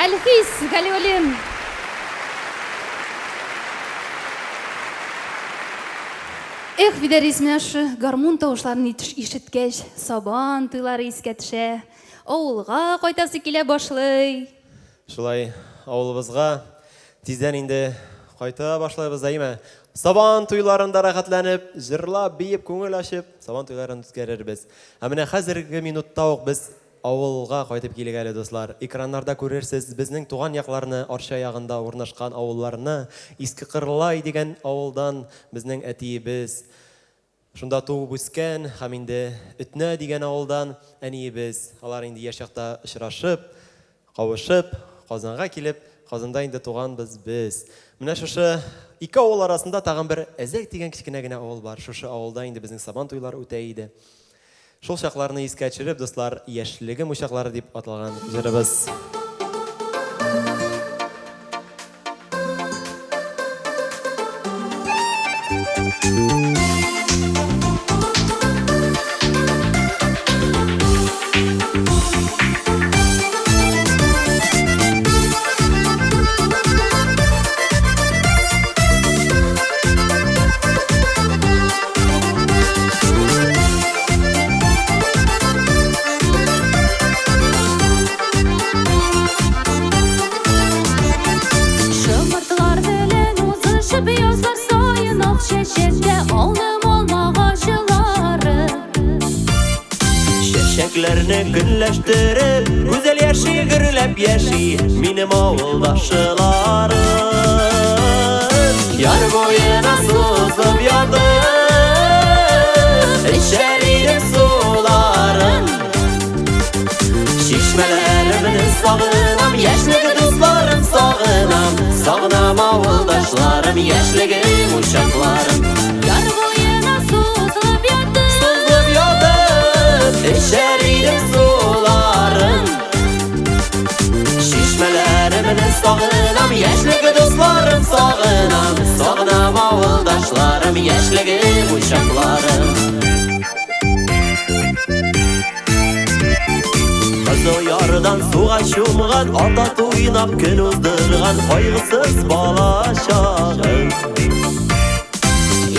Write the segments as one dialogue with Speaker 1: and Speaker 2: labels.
Speaker 1: Әлфис Галиуллин. Эх, Фидәрис, менә шушы гармун тавышларын ишеткәч, сабан туйлары искә төшә. Авылга кайтасы килә башлый.
Speaker 2: Шулай, авылыбызга тиздән инде кайта башлайбыз, әйме? Сабан туйларында рәхәтләнеп, җырлап, биеп, күңел ачып, сабан туйларын үткәрербез. Ә менә хәзерге минутта ук без авылга кайтып килик әле, дуслар. Экраннарда күрерсез безнең туган якларны, Арча ягында урнашкан авылларны. Иске Кырлай дигән авылдан безнең әтиебез шунда туып үскән һәм инде Өтнә дигән авылдан әниебез. Алар инде яшь чакта очрашып, кавышып, Казанга килеп, Казанда инде туганбыз без. Менә шушы ике авыл арасында тагын бер Әзәк дигән кечкенә генә авыл бар. Шушы авылда инде безнең Сабан туйлары үтә иде. Шул чакларны искә төшереп, дуслар, Яшьлегем учаклары дип аталган җырыбыз.
Speaker 3: Шомыртлар белән узышып язлар саен ак чәчәктә алным алмагачлары.
Speaker 2: Чәчәкләрне көнләштереп, гүзәл яши, гөрләп яши минем авылдашларым. Яр буена сузылып ятып, эчәр идем суларын. Чишмәләремне сагынам, яшьлеге дусларым сагынам, сагынам авылдашларым, яшьлегем учакларым.
Speaker 3: Яр буена сузылып ятып,
Speaker 2: Сузылып ятып, эчәр идем суларын. Чишмәләремне сагынам, яшьлеге дусларым сагынам, сагынам авылдашларым, яшьлегем учакларым. Кызыл ярдан суга чумган, ата туйнап көн уздырган кайгысыз бала чагым.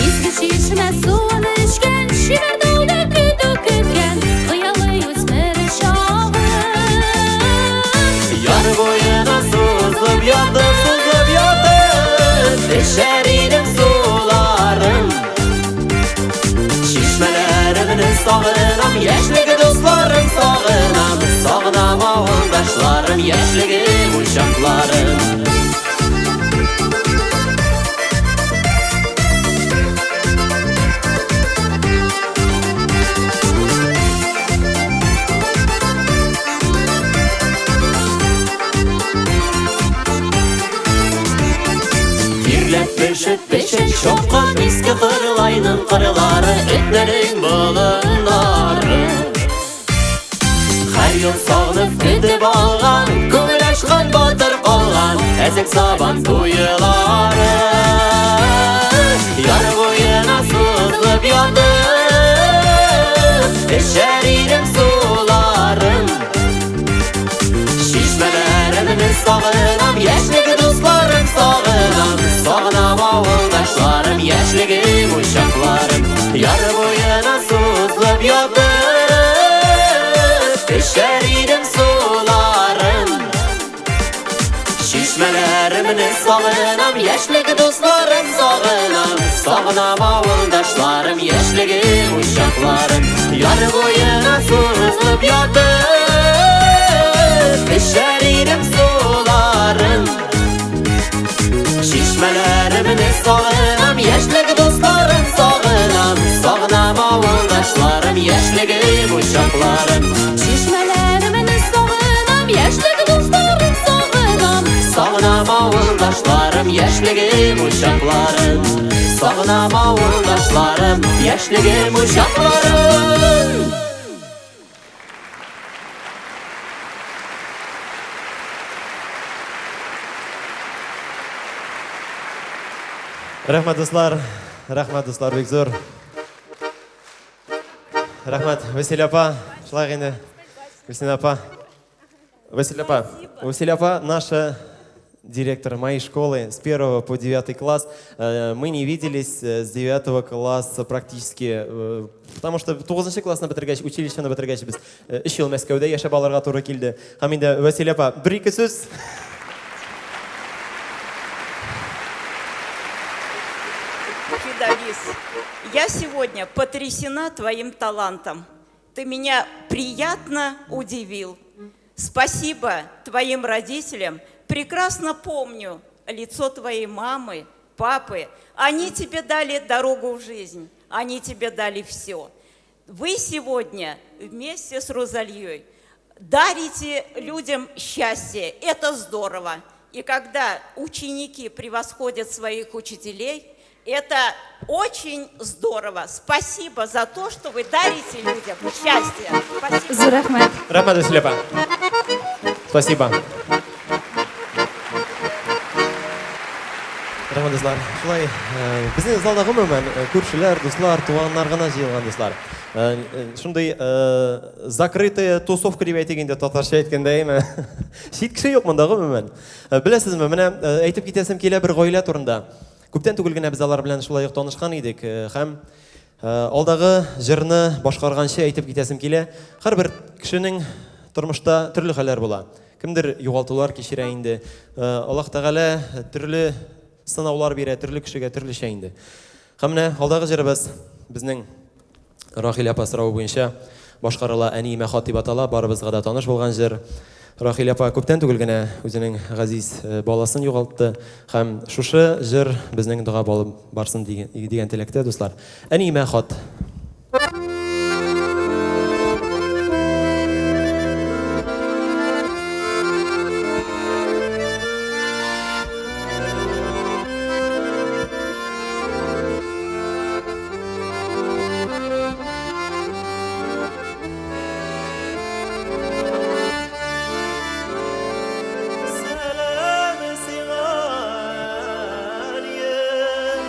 Speaker 3: Изге чишмә суын эчкән, чибәр тауда көтү көткән, хыялый үсмер чагым.
Speaker 2: Яр буена сузылып ятып, сузылып ятып, эчәр идем суларын. Чишмәләремне сагынам, яшьлеге дусларым сагынам, сагынам авылдашларым, яшьлегем учакларым. Тирләп пешеп пешеп чапкан Иске Кырлайның кырлары, Этнәнең болыннары. Һәр ел сагынып көтеп алган, күңел ачкан, батыр калган Әзәк сабан туйлары. Яр буена сузылып ятып, эчәр идем суларын. Чишмәләремне сагынам, яшьлеге дусларым сагынам, сагынам авылдашларым, яшьлегем учакларым. Яр буена сузылып ятып, эчәр идем суларын. Чишмәләремне сагынам, яшьлеге дусларым сагынам, сагынам авылдашларым, яшьлегем учакларым. Яр буена сузылып ятып, эчәр идем суларын. Чишмәләремне сагынам, яшьлеге дусларым сагынам, сагынам авылдашларым, яшьлегем учакларым.
Speaker 4: яшьлегем учакларын. Сагынам авылдашларым, яшьлегем учакларын.
Speaker 2: Рәхмәт, дуслар. Рәхмәт, дуслар, бик зур. Рәхмәт, Василия апа. Шулай инде. Гөлсинә апа. Василия апа. Василия апа наша директор моей школы с 1 по 9 класс. Мы не виделись с 9 класса практически, потому что 9 классны бетергәч, училищены бетергәч без 3 ел Мәскәүдә яшәп алырга туры килде. Һәм инде Василия апа, бер-ике сүз.
Speaker 5: Фидалис, я сегодня потрясена твоим талантом. Ты меня приятно удивил. Спасибо твоим родителям. Прекрасно помню лицо твоей мамы, папы. Они тебе дали дорогу в жизнь. Они тебе дали все. Вы сегодня вместе с Розальей дарите людям счастье. Это здорово. И когда ученики превосходят своих учителей, это очень здорово. Спасибо за то, что вы дарите людям счастье. Спасибо.
Speaker 1: Зур рәхмәт.
Speaker 2: Рәхмәт, Василия апа. Спасибо. Рәхмәт, дуслар. Шулай, безнең залда гомумән күршеләр, дуслар, туганнар гына җыелган дуслар. Шундый закрытая тусовка дип әйтик инде татарча әйткәндә, әйме? Чит кеше юк монда гомумән. Беләсезме, менә әйтеп китәсем килә бер гаилә турында. Күптән түгел генә без алар белән шулай ук танышкан идек һәм алдагы җырны башкарганчы әйтеп китәсем килә. Һәрбер кешенең тормышта төрле хәлләр була. Кемдер югалтулар кичерә инде. Аллаһ Тәгалә төрле сынаулар бирә, төрле кешегә төрлечә инде. Һәм менә алдагы җырыбыз безнең Рахилә апа соравы буенча башкарыла Әниемә хат дип атала, барыбызга да таныш булган җыр. Рахилә апа күптән түгел генә үзенең газиз баласын югалтты һәм шушы җыр безнең дога булып барсын дигән теләктә, дуслар. Әниемә хат. Сәлам сиңа, әнием,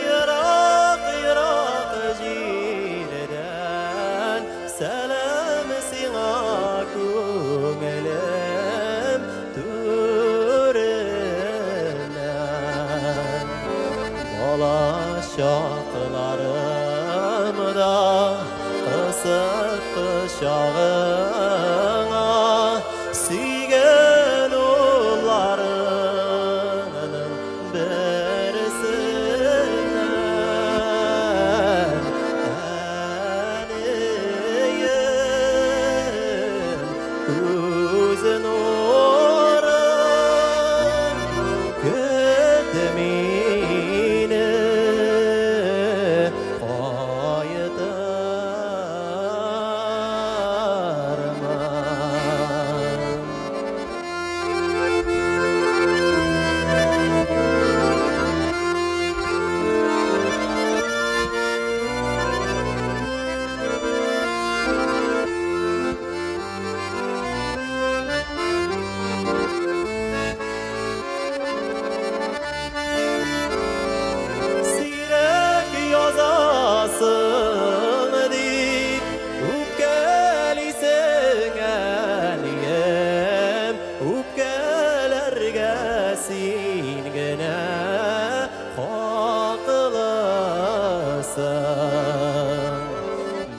Speaker 2: ерак-ерак җирдән. Сәлам сиңа, күңелем түреннән. Бала чакларымда кысып кочагыңа сөйгән улларыңның берсеннән. Әнием, күз нурым, көт мине кайтырмын. Сирәк язасың дип үпкәлисең, әнием, үпкәләргә син генә хаклысың.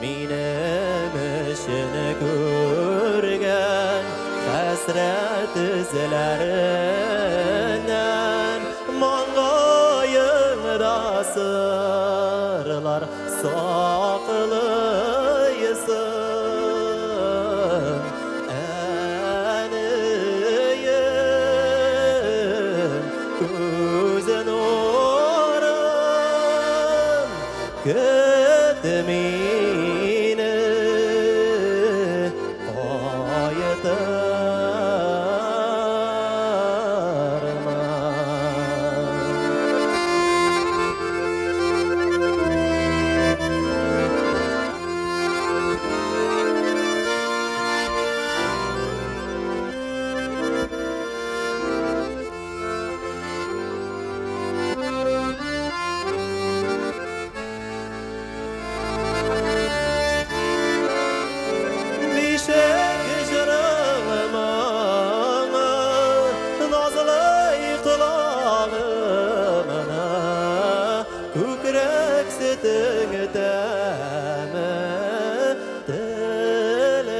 Speaker 2: Минем өчен күргән хәсрәт эзләреннән маңгаеңда сырлар саклыйсың. Әнием, күз нурым, көт мине кайтырмын. тәме телемдә.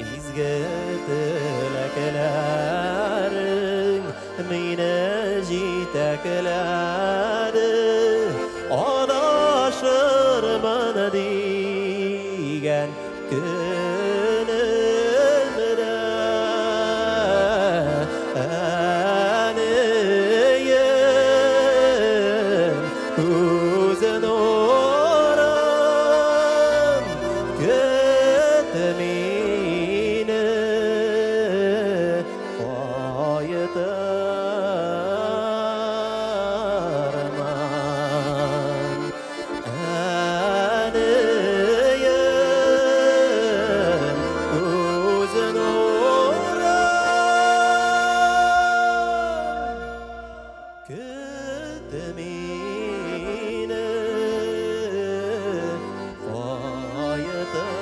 Speaker 2: Изге теләкләрең мине җитәкләде. Адашырмын дигән көнемдә әнием күз нурым көт мине кайтырмын. Әнием күз нурым көт мине кайтырмын.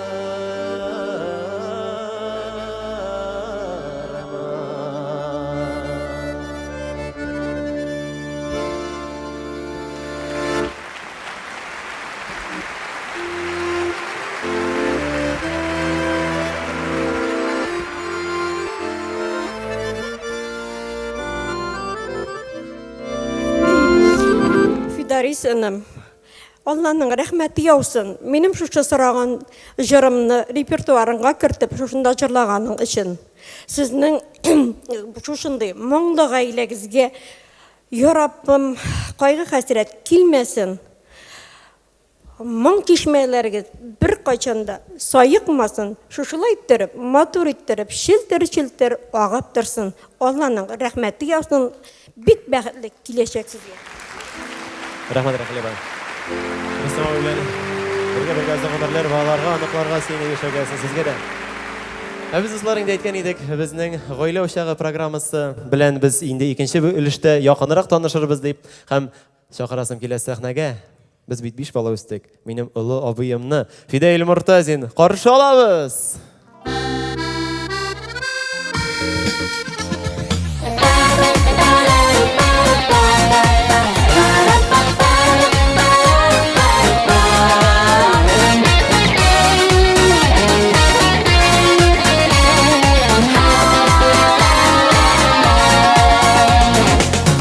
Speaker 6: Фидарис энем, Алланың рәхмәте яусын. Минем шушы сораган җырымны репертуарыңа кертеп, шушында җырлаганың өчен. Сезнең шушындый моңлы гаиләгезгә, я Раббым, кайгы-хәсрәт килмәсен. Моң чишмәләрегез беркайчан да саекмасын, шушылай иттереп, матур иттереп, челтер-челтер агып торсын. Алланың рәхмәте яусын. Бик бәхетле киләчәк сезгә.
Speaker 2: Рәхмәт, Рәхилә апай. Рөстәм абый белән бергә-бергә озак гомерләр, балаларга, оныкларга сөенеп яшәү язсын сезгә дә. Ә без, дуслар, инде әйткән идек, безнең Гаилә учагы программасы белән без инде икенче өлештә якынрак танышырбыз дип һәм чакырасым килә сәхнәгә. Без бит биш бала үстек. Минем олы абыемны Фидәил Мортазин каршы алабыз!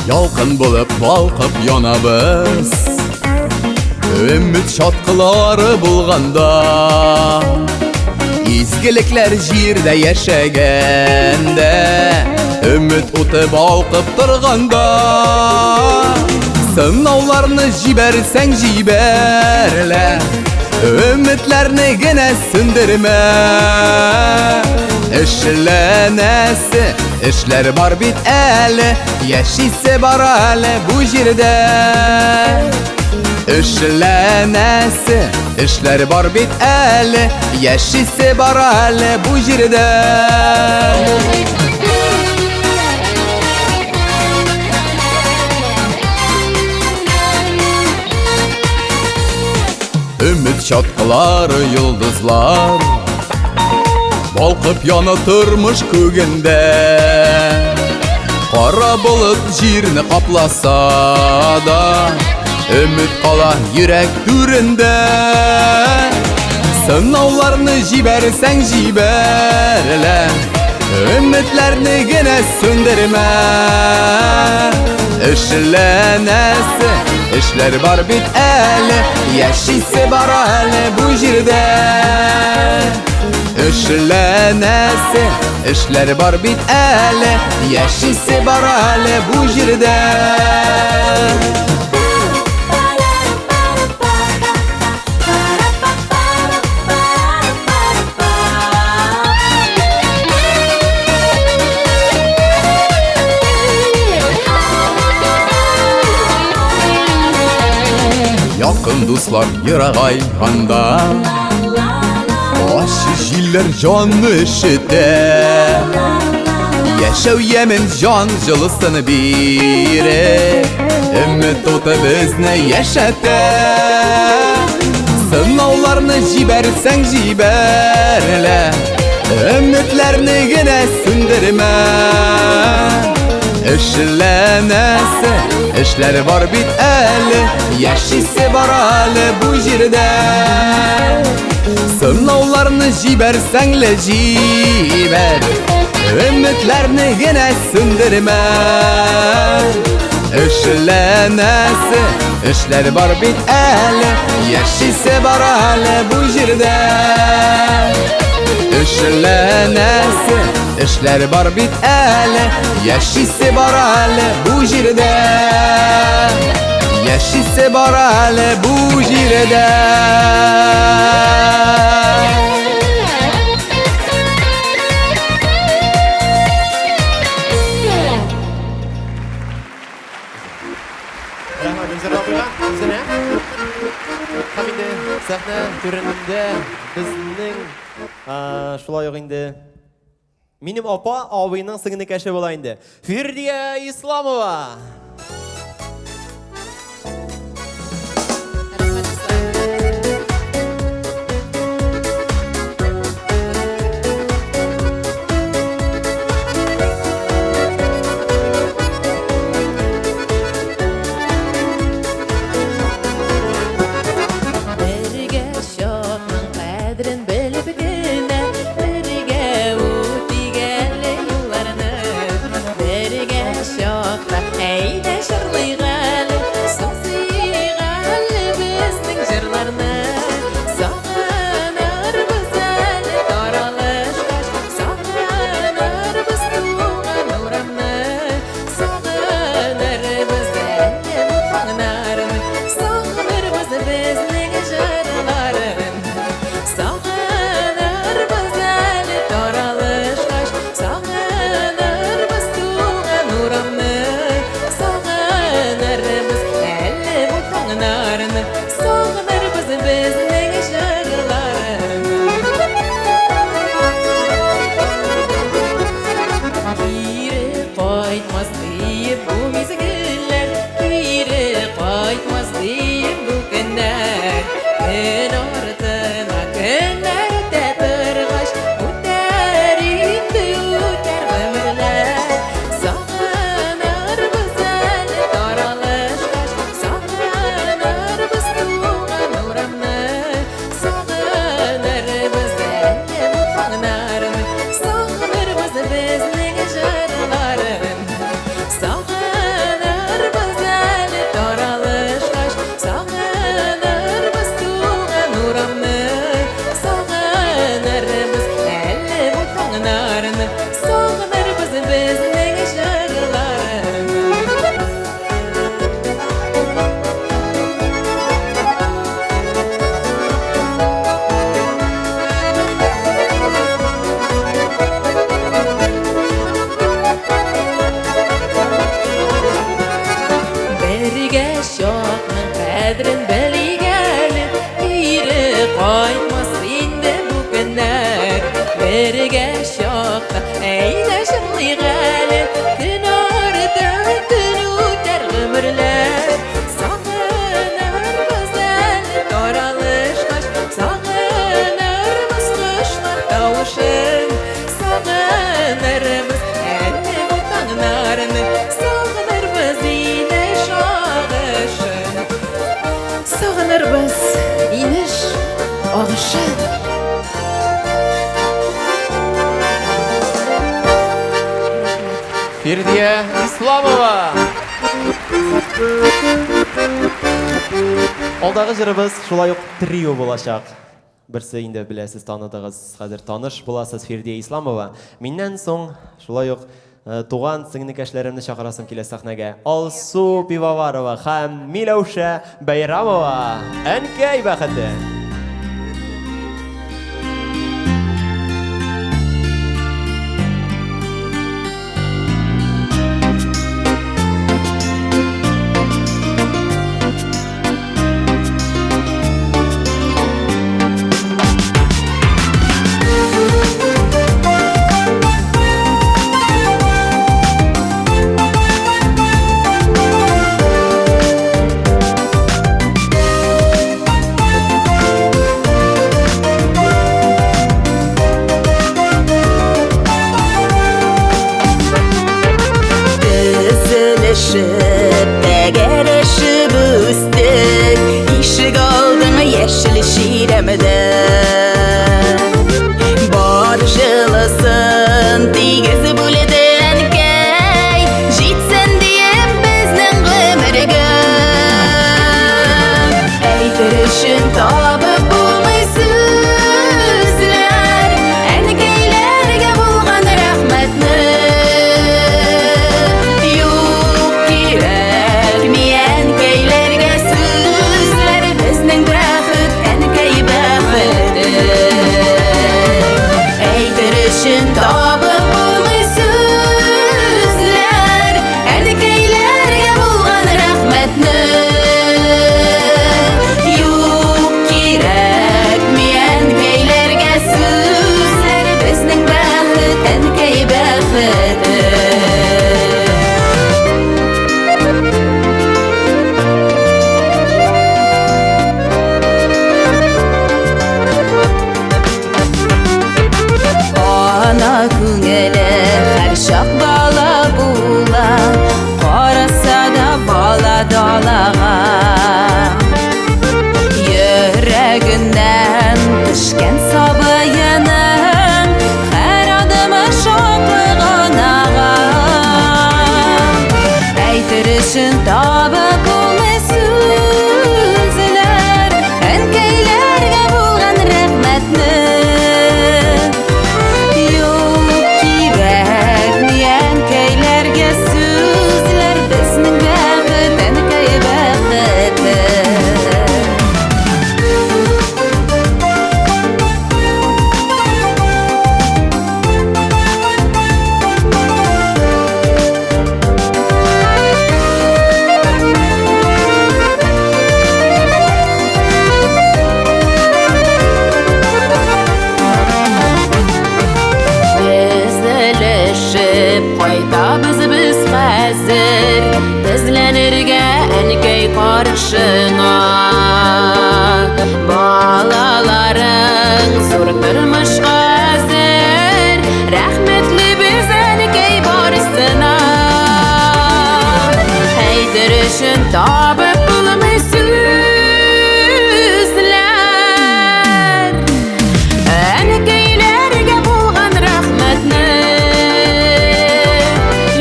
Speaker 7: Ялкын булып балкып янабыз Өмет чаткылары булганда Изгелекләр җирдә яшәгәндә Өмет уты балкып торганда Сынауларны җибәрсәң җибәрлә Өметләрне генә сүндермә Эшләнәсе эшләр бар бит әле Яшисе бар әле бу җирдә Эшләнәсе эшләр бар бит әле Яшисе бар әле бу җирдә Өмет чаткылары йолдызлар Балкып яна тормыш күгендә Кара болыт җирне капласа да Өмет кала йөрәк түрендә Сынауларны җибәрсәң җибәрлә Өметләрне генә сүндермә Эшләнәсе эшләр бар бит әле Яшисе бар әле бу җирдә Эшләнәсе эшләр бар бит әле Яшисе бар әле бу җирдә Якын дуслар ерагайганда Ачы җилләр җанны өшетә Яшәү ямен җан җылысын биреп Өмет уты безне яшәтә Сынауларны җибәрсәң җибәрлә Өметләрне генә сүндермә. Эшләнәсе эшләр бар бит әле, яшисе бар әле бу җирдә. Сынауларны җибәрсәң лә җибәр, өметләрне генә сүндермә. Эшләнәсе эшләр бар бит әле, яшисе бар әле бу җирдә. Эшләнәсе эшләр бар бит әле, яшисе бар әле бу җирдә. Яшисе бар әле бу җирдә.
Speaker 2: Рәхмәт Гөлзада апайга, үзенә. Һәм инде сәхнә түрендә безнең шулай ук инде минем апа абыйның сеңнекәше була инде. Фирдия Исламова.
Speaker 3: Бергә чакның кадерен белеп генә, бергә үтик әле юлларны. Бергә чакта әйдә җырлыйк әле, сузыйк әле безнең җырларны. Сагынырбыз әле таралышкач, сагынырбыз туган урамны. Сагынырбыз әле бу таңнарны, сагынырбыз безнең җырларын. Сагынырбыз әле таралышкач, сагынырбыз туган урамны. Сагынырбыз әле бу таңнарны, сагынырбыз безнең җырларын. Кире кайтмас диеп бу мизгелләр, кире кайтмас диеп бу көннәр. Көн артына көннәр үтә торгач, үтәр инде үтәр гомерләр. Сагынырбыз әле таралышкач, сагынырбыз туган урамны. Сагынырбыз әле бу таңнарны, сагынырбыз безнең җырларын. Сагынырбыз әле таралышкач, сагынырбыз туган урамны. Сагынырбыз әле бу таңнарны, сагынырбыз безнең җырларын. Бергә чакның кадерен белик әле, кире кайтмас инде бу көннәр. Бергә чакта әйдә җырлыйк әле, төн артын төн үтәр гомерләр. Сагынырбыз әле таралышкач, сагынырбыз кошлар тавышын. Сагынырбыз әле бу таңнарны, сагынырбыз инеш агышын. Сагынырбыз инеш агышын.
Speaker 2: Фирдия Исламова. Алдагы җырыбыз шулай ук трио булачак. Берсе инде беләсез, таныдыгыз, хәзер таныш буласыз Фирдия Исламова. Миннән соң шулай ук туган сеңнекәшләремне чакырасым килә сәхнәгә. Алсу Пивоварова һәм Миләүшә Бәйрамова. Әнкәй бәхете.
Speaker 3: Бергә Әйтер өчен табып булмый сүзләр, Әнкәйләргә булган рәхмәтне. Юк, кирәкми әнкәйләргә сүзләр, Безнең бәхет, әнкәй бәхете. Әйтер өчен табып булмый сүзләр, Әнкәйләргә булган рәхмәтне. Юк, кирәкми әнкәйләргә сүзләр, Безнең бәхет, әнкәй бәхете. Ана күңеле һәрчак бала була, Караса да бала далага. Йөрәгеннән төшкән сабыеның һәр адымы шатлык анага. Әйтер өчен табып булмый сүзләр, Әнкәйләргә булган рәхмәтне. Юк, кирәкми әнкәйләргә сүзләр, Безнең бәхет, әнкәй бәхете. Тезелешеп кайтабыз без хәзер, Тезләнергә әнкәй каршыңа. Балаларың зур тормышка әзер, Рәхмәтле без әнкәй барысына. Әйтер өчен табып булмый сүзләр, Әнкәйләргә булган рәхмәтне.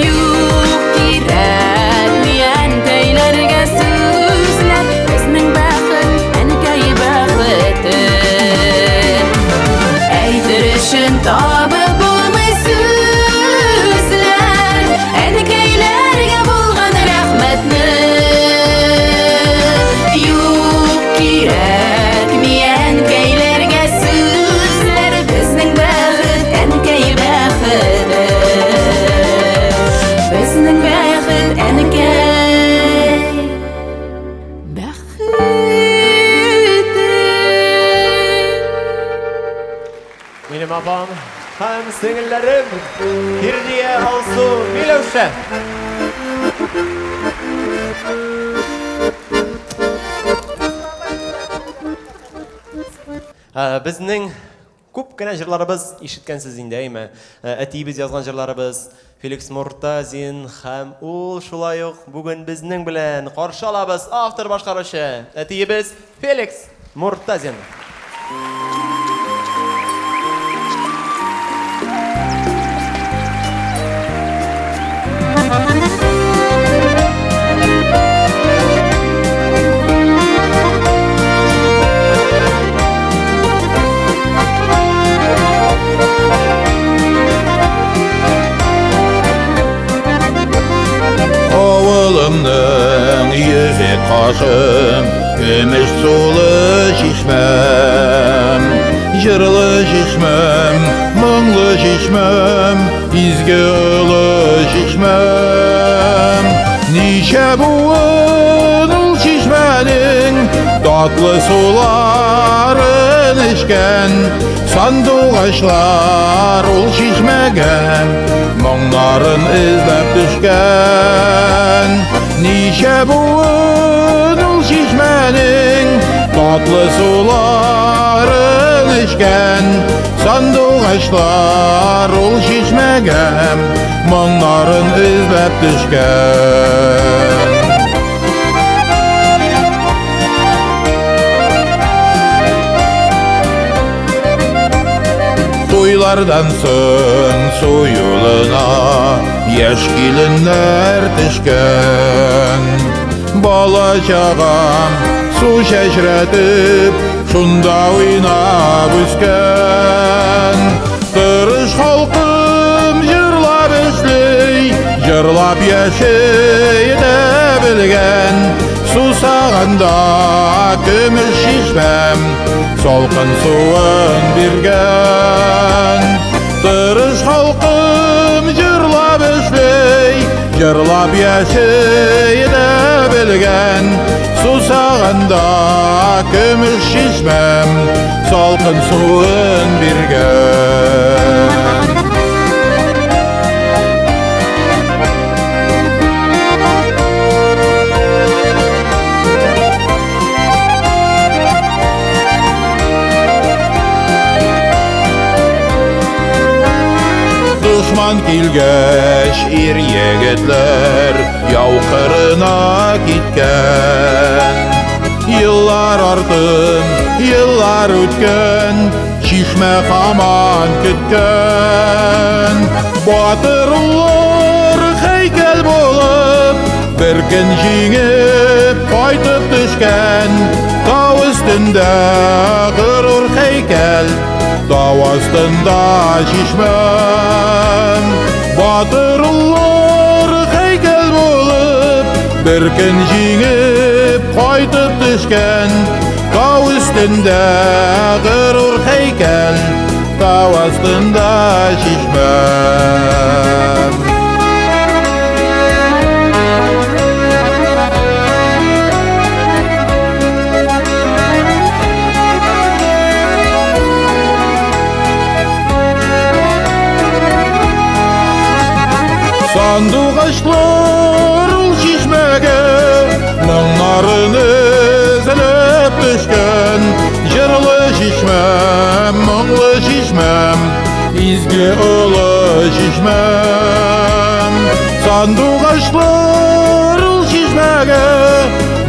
Speaker 3: Юк, кирәкми әнкәйләргә сүзләр, Безнең бәхет, әнкәй бәхете. Әйтер өчен табып булмый сүзләр, Әнкәйләргә булган рәхмәтне. Юк, кирәкми әнкәйләргә сүзләр, Безнең бәхет, әнкәй бәхете. Безнең бәхет, әнкәй бәхете.
Speaker 2: Минем апам һәм сеңелләрем Фирдия, Алсу, Миләүшә. Безнең күп кенә җырларыбыз ишеткәнсез инде, әйме? Әтиебез язган җырларыбыз, Феликс Мортазин һәм ул шулай ук бүген безнең белән. Каршы алабыз автор башкаручы әтиебез Феликс Мортазин.
Speaker 8: Авылымның йөзек кашым, көмеш сулы чишмәм, җырлы чишмәм, моңлы чишмәм, изге олы чишмәм. Ничә буын ул чишмәнең татлы суларын эчкән, сандугачлар ул чишмәгә моңнарын эзләп төшкән. Ничә буын ул чишмәнең татлы суларын эчкән, сандугачлар ул чишмәгә моңнарын эзләп төшкән. Туйлардан соң су юлына яшь киленнәр төшкән. Бала-чагам су чәчрәтеп, шунда уйнап үскән. Тырыш халкым җырлап эшли, җырлап яши дә белгән. Сусаганда көмеш чишмәм салкын суын биргән. Тырыш халкым җырлап эшли, җырлап яши дә белгән. Сусаганда көмеш чишмәм салкын суын биргән. Дошман килгәч, ир егетләр яу кырына киткән. Еллар артын, еллар үткән, чишмә һаман көткән. Батырлар һәйкәл булып, бер көн җиңеп кайтып төшкән. Тау өстендә горур һәйкәл, тау астында чишмәм. Батырлар һәйкәл булып, бер көн җиңеп кайтып төшкән. Тау өстендә горур һәйкәл, тау астында чишмәм. Сандугачлар ул чишмәгә моңнарын өзелеп төшкән. Җырлы чишмәм, моңлы чишмәм, изге олы чишмәм. Сандугачлар ул чишмәгә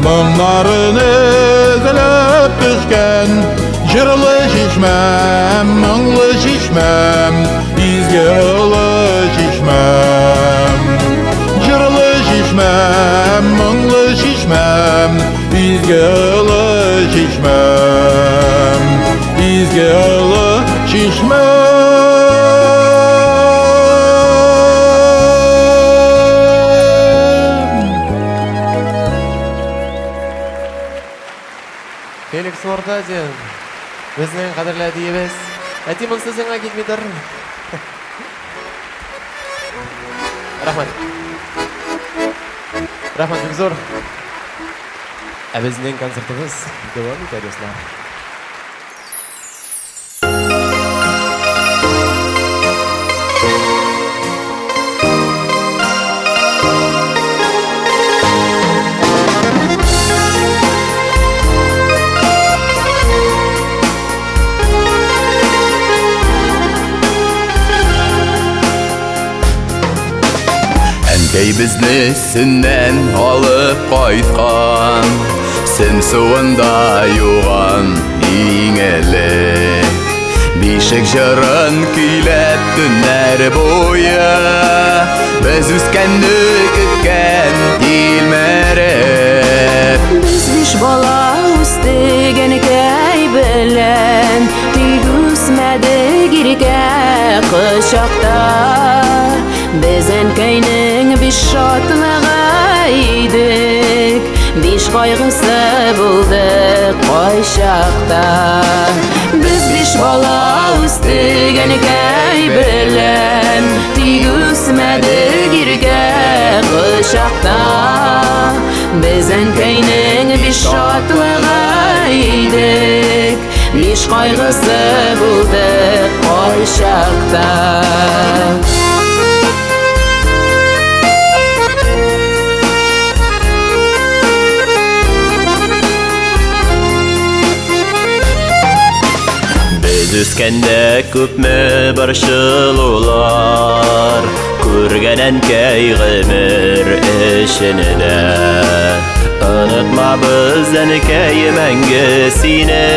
Speaker 8: моңнарын өзелеп төшкән. Җырлы чишмәм, моңлы чишмәм, изге олы чишмәм. Җырлы чишмәм, моңлы чишмәм, изге олы чишмәм. Изге олы чишмәм.
Speaker 2: Феликс Мортазин, безнең кадерле әтиебез. Әти, монысы сиңа китмидер. Рәхмәт. Рәхмәт бик зур. Ә безнең концертыбыз дәвам итә, дуслар.
Speaker 7: Әнкәй безне Сөннән алып кайткан, Сөн суында юган иң элек. Бишек җырын көйләп төннәр буе, Без үскәнне көткән тилмереп.
Speaker 3: Без биш бала үстек әнкәй белән, тик үсмәдек иркә кочакта. Без әнкәйнең биш шатлыгы идек, биш кайгысы булды кайчакта. Без биш бала үстек әнкәй белән, тик үсмәдек иркә кочакта. Без әнкәйнең биш шатлыгы идек, биш кайгысы булды кайчакта.
Speaker 4: Без үскәндә күпме борчылулар күргән әнкәй гомер эчендә. Онытмабыз, әнкәй, мәңге сине,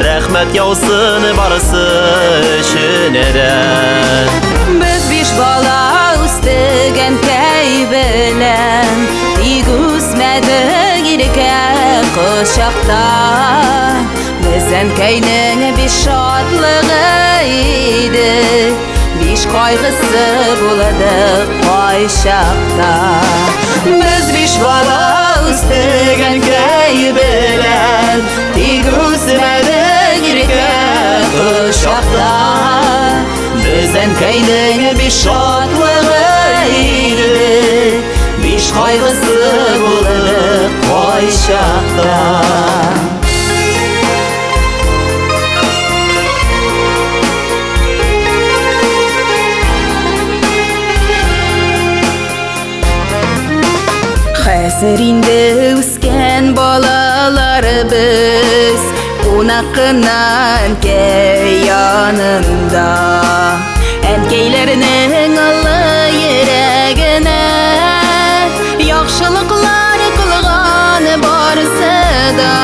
Speaker 4: рәхмәт яусын барысы өчен дә.
Speaker 3: Без биш бала үстек әнкәй белән, тик үсмәдек кочакта. Без әнкәйнең биш шатлыгы идек, биш кайгысы булдык кайчакта.
Speaker 7: Без биш бала үстек әнкәй белән, тик үсмәдек иркә кочакта. Без әнкәйнең биш шатлыгы идек, биш кайгысы булдык кайчакта.
Speaker 3: Хәзер инде үскән балаларыбыз, кунак кына әнкәй янында. Әнкәйләрнең олы йөрәгенә яхшылыклар кылган барысы да.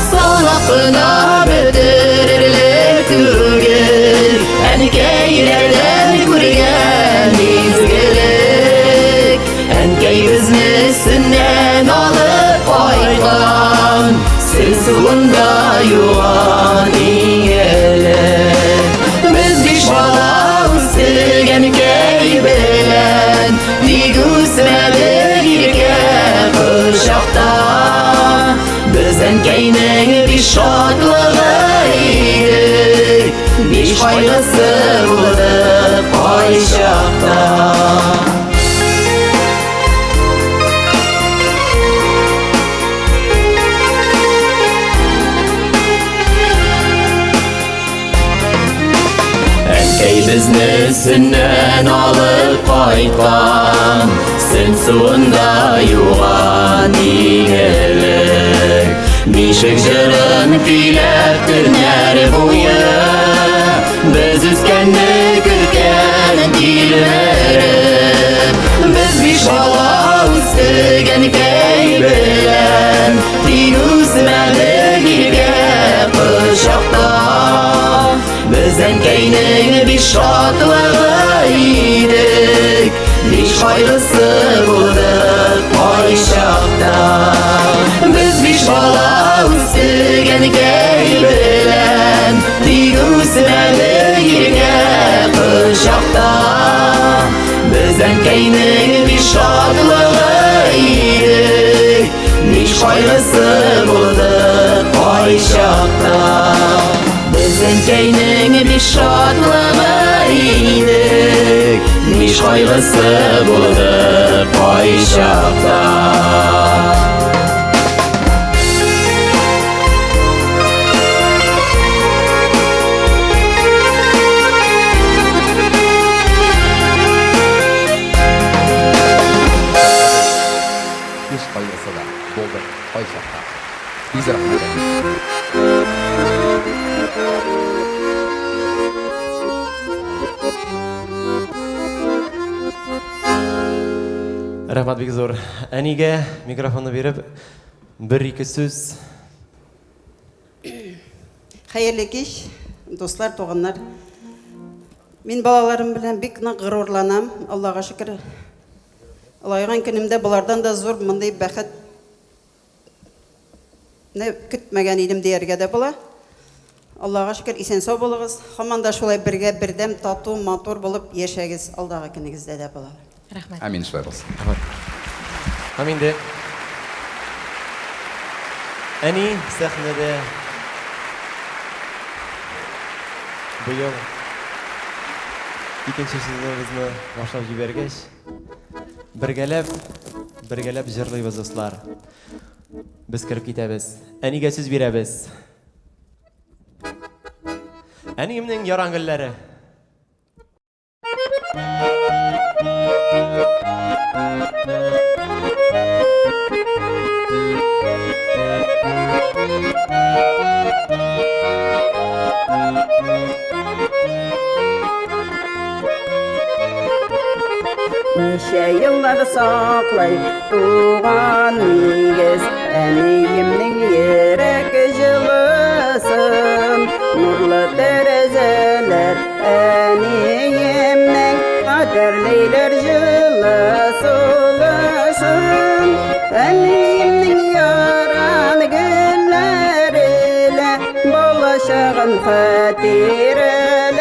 Speaker 7: Санап кына бетерерлек түгел, әнкәйләрдән күргән изгелек. Әнкәй безне сөннән алып кайткан, сен суында юган иң элек. Без биш бала үстек әнкәй белән, тик үсмәдек иркә кочакта. Без әнкәйнең биш шатлыгы идек, биш кайгысы булдык кайчакта. Әнкәй безне сөннән алып кайткан, сен суында юган иң элек. Бишек җырын көйләп көннәр буе, без үскәнне көткән тилмереп. Без биш бала үстек әнкәй белән, тик үсмәдек иркә кочакта. Без әнкәйнең биш шатлыгы идек, биш кайгысы булдык кайчакта. Без биш бала үстек әнкәй белән, тик үсмәдек иркә кочакта. Без әнкәйнең биш шатлыгы идек, биш кайгысы булдык кайчакта. Без әнкәйнең биш шатлыгы идек, биш кайгысы булдык кайчакта.
Speaker 9: Биш кайгысы да булдык кайчакта. Бик рәхмәт, әни.
Speaker 2: Рәхмәт бик зур. Әнигә микрофонны биреп, бер-ике сүз.
Speaker 10: Хәерле кич, дуслар, туганнар. Мин балаларым белән бик нык горурланам, Аллага шөкер. Олайган көнемдә болардан да зур мондый бәхетне көтмәгән идем дияргә дә була. Аллага шөкер, исән-сау булыгыз. Һаман да шулай бергә, бердәм, тату, матур булып яшәгез алдагы көнегездә дә, балалар.
Speaker 11: Рәхмәт.
Speaker 9: Амин, шулай булсын.
Speaker 2: Рәхмәт. Һәм инде әни сәхнәдә быел икенче сезоныбызны башлап җибәргәч, бергәләп, бергәләп җырлыйбыз, дуслар. Без кереп китәбез. Әнигә сүз бирәбез. Әниемнең яран гөлләре.
Speaker 10: Ничә еллар саклый туган нигез Әниемнең йөрәк җылысын. Нурлы тәрәзәләр әниемнең Кадерлиләр җылы сулышын. Әниемнең яран
Speaker 11: чагым хатирәләре.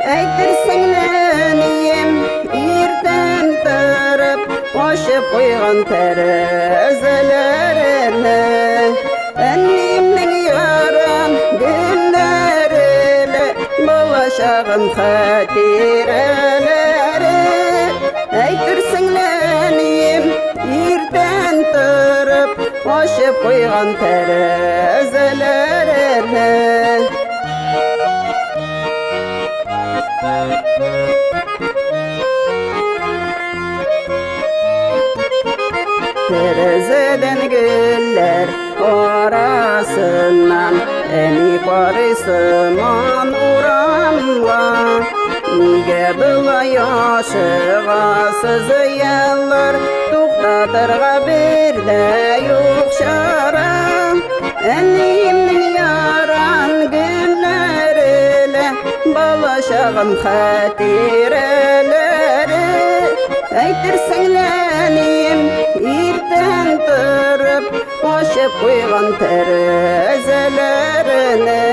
Speaker 11: Әйтерсең лә әнием иртән торып ачып куйган тәрәзәләрне. Әниемнең яран гөлләре лә балачагым хатирәләре. Әйтерсең лә әнием иртән торып ачып куйган тәрәзәләрне. Тәрәзәдән гөлләр арасыннан әни карый сыман урамга. Нигә болай ашыгасыз, еллар, туктатырга бер дә юк чара. Әниемнең яран гөлләре лә балачагым хатирәләре. Әйтерсең лә әнием иртән торып ачып куйган тәрәзәләрне.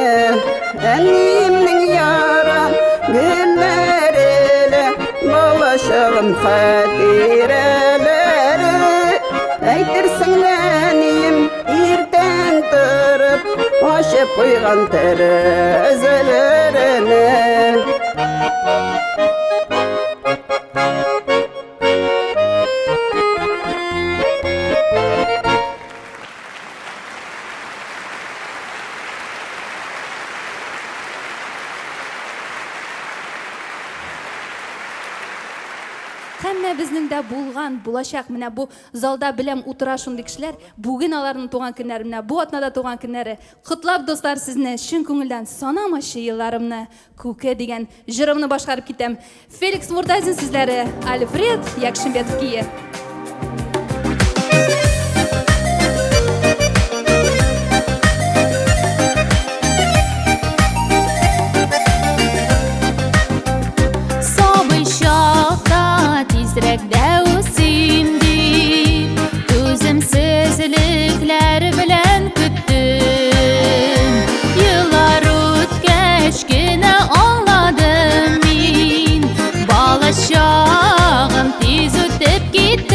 Speaker 11: Әниемнең яран гөлләре лә балачагым хатирәләре. Әйтерсең лә әнием иртән торып ачып куйган тәрәзәләрне.
Speaker 1: Һәммәбезнең дә булган, булачак, менә бу залда беләм утыра шундый кешеләр, бүген аларның туган көннәре, менә бу атнада туган көннәре. Котлап, дуслар, сезне чын күңелдән санамачы елларымны, күке дигән җырымны башкарып китәм. Феликс Муртазин сүзләре, Альфред Якшимбетов көе.
Speaker 3: Сабый чакта тизрәк дә үсим дип, түземсезлекләр белән көттем. Еллар үткәч кенә аңладым мин, бала чагым тиз үтеп китте.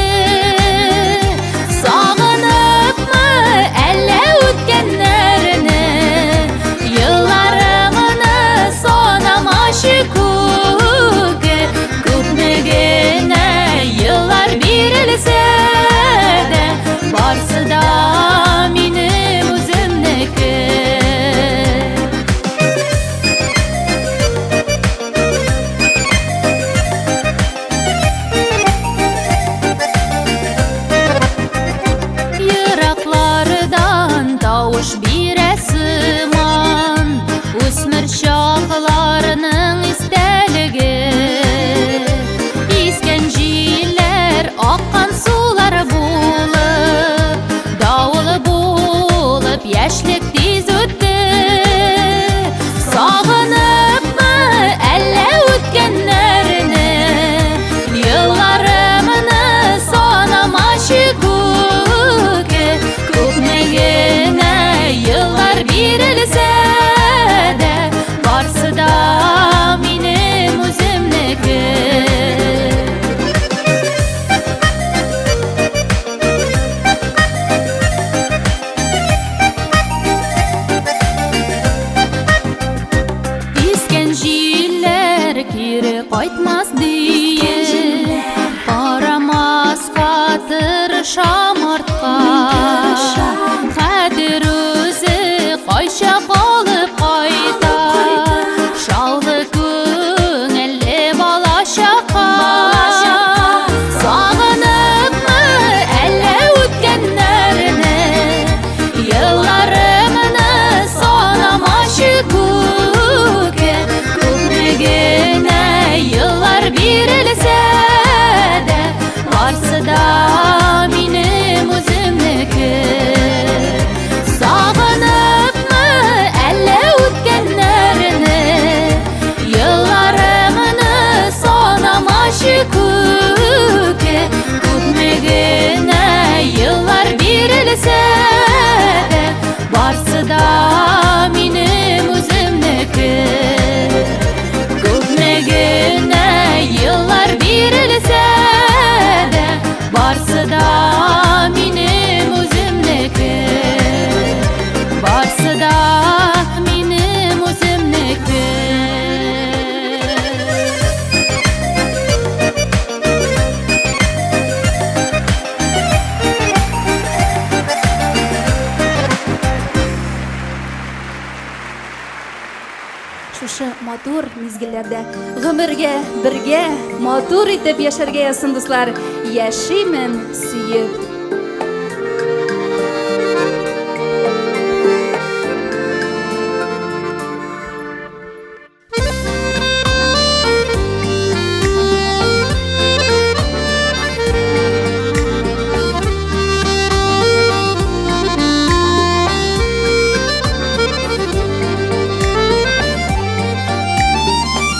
Speaker 1: шушы матур мизгелләрдә гомергә бергә матур итеп яшәргә язсын, дуслар. Яшимен сөеп.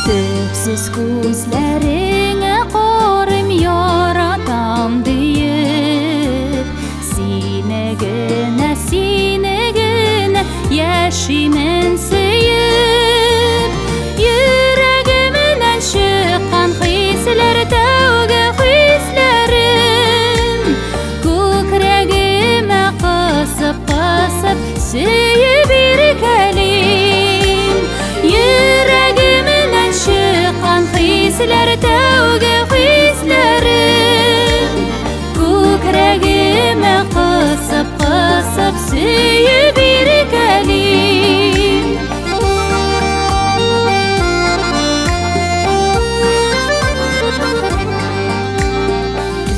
Speaker 3: Төпсез күзләреңә карыйм, яратам диеп. Сине генә, сине генә яшимен сөеп. Йөрәгемнән чыккан хисләр тәүге хисләрем. Күкрәгемә кысып, кысып сөеп иркәлим. Йөрәгемнән чыккан хисләр тәүге хисләрем. Күкрәгемә кысып, кысып сөеп иркәлим.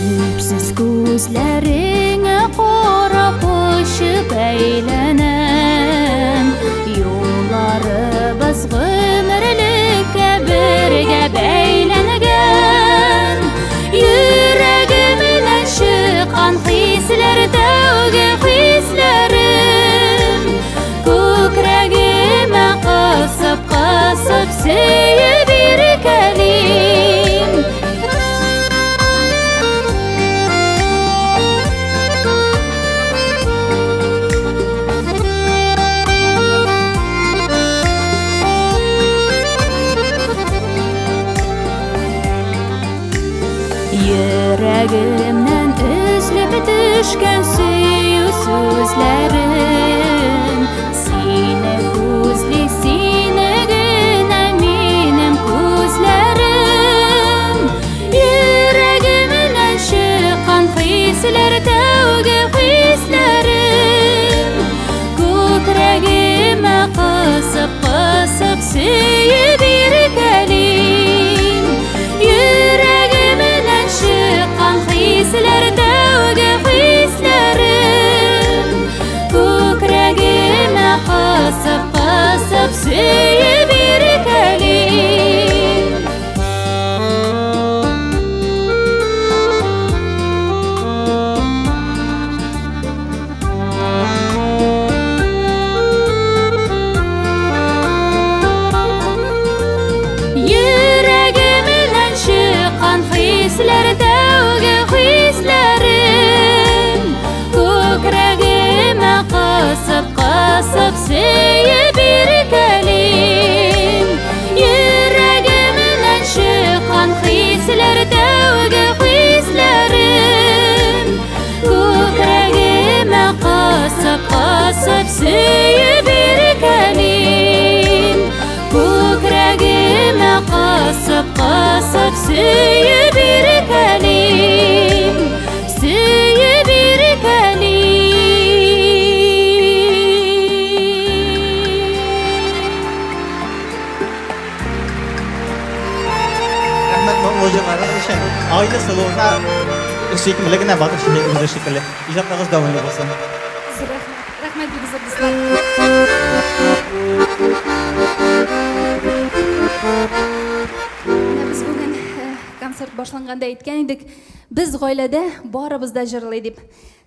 Speaker 3: Төпсез күзләреңә карап очып әйләнәм. Юлларыбыз гомерлеккә бергә бәйләнгән. Йөрәгемнән чыккан хисләр тәүге хисләрем. Күкрәгемә кысып, кысып сөеп иркәлим. Йөрәгемнән өзелеп төшкән сөю сүзләрем. Сине күзли, сине генә минем күзләрем. Йөрәгемнән чыккан хисләр тәүге хисләрем. Күкрәгемә кысып, кысып сөеп иркәлим. Йөрәгемнән чыккан хисләр тәүге хисләрем. Күкрәгемә кысып, кысып сөеп иркәлим. Йөрәгемнән чыккан хисләр тәүге хисләрем. Күкрәгемә кысып, кысып сөеп иркәлим. Йөрәгемнән чыккан хисләр тәүге хисләрем. Күкрәгемә кысып, кысып сөеп иркәлим. Күкрәгемә кысып, кысып сөеп иркәлим. Сөеп иркәлим.
Speaker 12: Рәхмәт моңлы җырларыгыз өчен. Айлы сылуына сөйкемле генә батыр чәчәк үзе шикелле. Иҗатларыгыз дәвамлы булсын.
Speaker 1: Зур рәхмәт. Рәхмәт бик зур, дуслар. Менә без бүген концерт башланганда әйткән идек, без гаиләдә барыбыз да җырлый дип.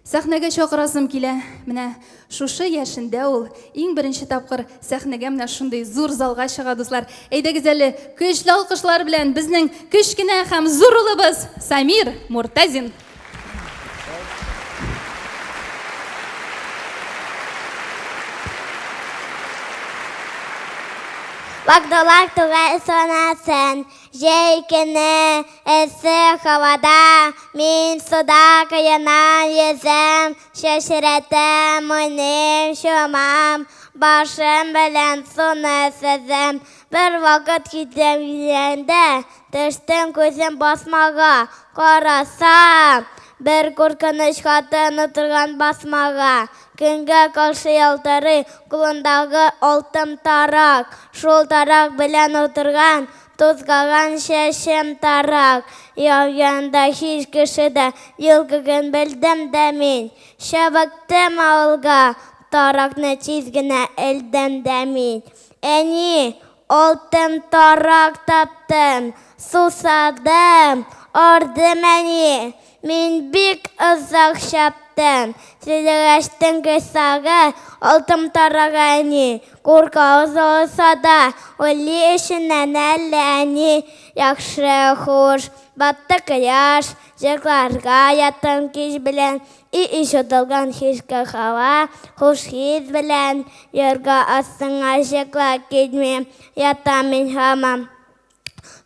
Speaker 1: Сәхнәгә чакырасым килә. Менә шушы яшендә ул иң беренче тапкыр сәхнәгә менә шундый зур залга чыга, дуслар. Әйдәгез әле, көчле алкышлар белән безнең кечкенә һәм зур улыбыз Самир Муртазин.
Speaker 13: Вак тугай сонасын, Җәй көне эссе һавада мин суда коенам, йөзәм, чәчрәтәм, уйныйм, чумам, башым белән суны сөзәм. Бервакыт китәм дигәндә, төштем күзем басмага, карасам, Бер куркыныч хатын утырган басмага. Көнгә каршы ялтырый кулындагы алтын тарак. Шул тарак белән утырган, тузгаган чәчем тарак. Яр янында һич кеше дә юклыгын белдем дә мин. Чабыктым авылга, таракны тиз генә элдем дә мин. Әни, алтын тарак таптым, сусадым, ардым, әни. Мин бик озак чаптым. Сөйләгәчтен кысагы, алтын тарак, әни. Куркабыз алса да, уйлый эченнән әллә әни. Яхшы, хуш, батты кояш, йокларга яттым кич белән. Өй эче тулган хишкә һава, хуш хис белән, Йорга астыңа йоклап китмим, ятам мин һаман.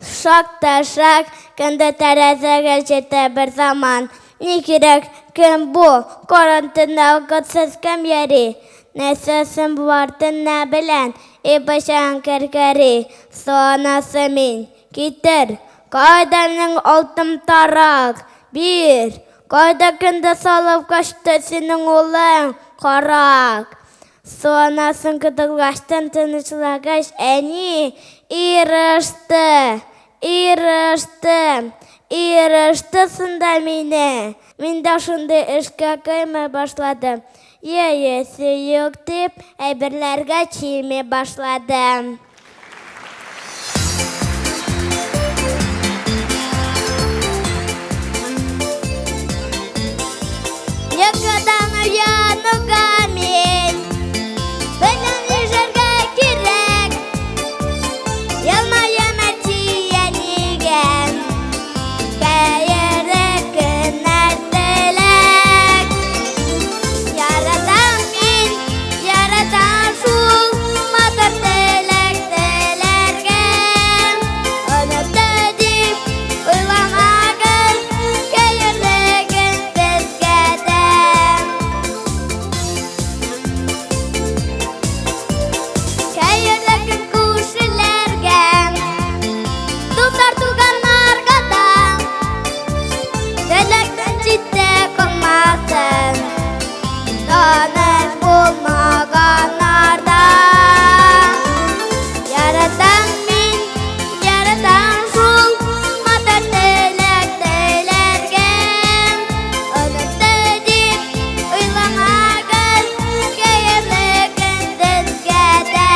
Speaker 13: Шак та шак, көнде тәрәзәгә җитә бер заман. Ни кирәк, кем бу? Каран төнлә вакытсыз кем йөри? Нәрсәсен бар төнлә белән, и пычагын кергери? Су анасы мин, китер! Кайда минем алтын тарак? Бир! Кайда көндә салып качты синең улың, карак? Су анасын котылгачтын тынычлагач, әни, Иреште, иреште, иреште сында мине. Мин дә шундый эшкә кыймый башладым. Йөрисе юк дип, әйберләргә чими башладым. Йокыдан уянуга мин беләм нишләргә кирәк. Елмаям әти-әнигә, хәерле көннәр теләк. Яратам мин, яратам шул матур теләк теләргә. Онытты дип уйламагыз, хәерле көн сезгә дә. Хәерле көн күршеләргә, дуслар, туганнарга да. Теләктән читтә калмасын, таныш булмаганнар да. Яратам мин, яратам шул матур теләк теләргә. Онытты дип уйламагыз, хәерле көн сезгә дә.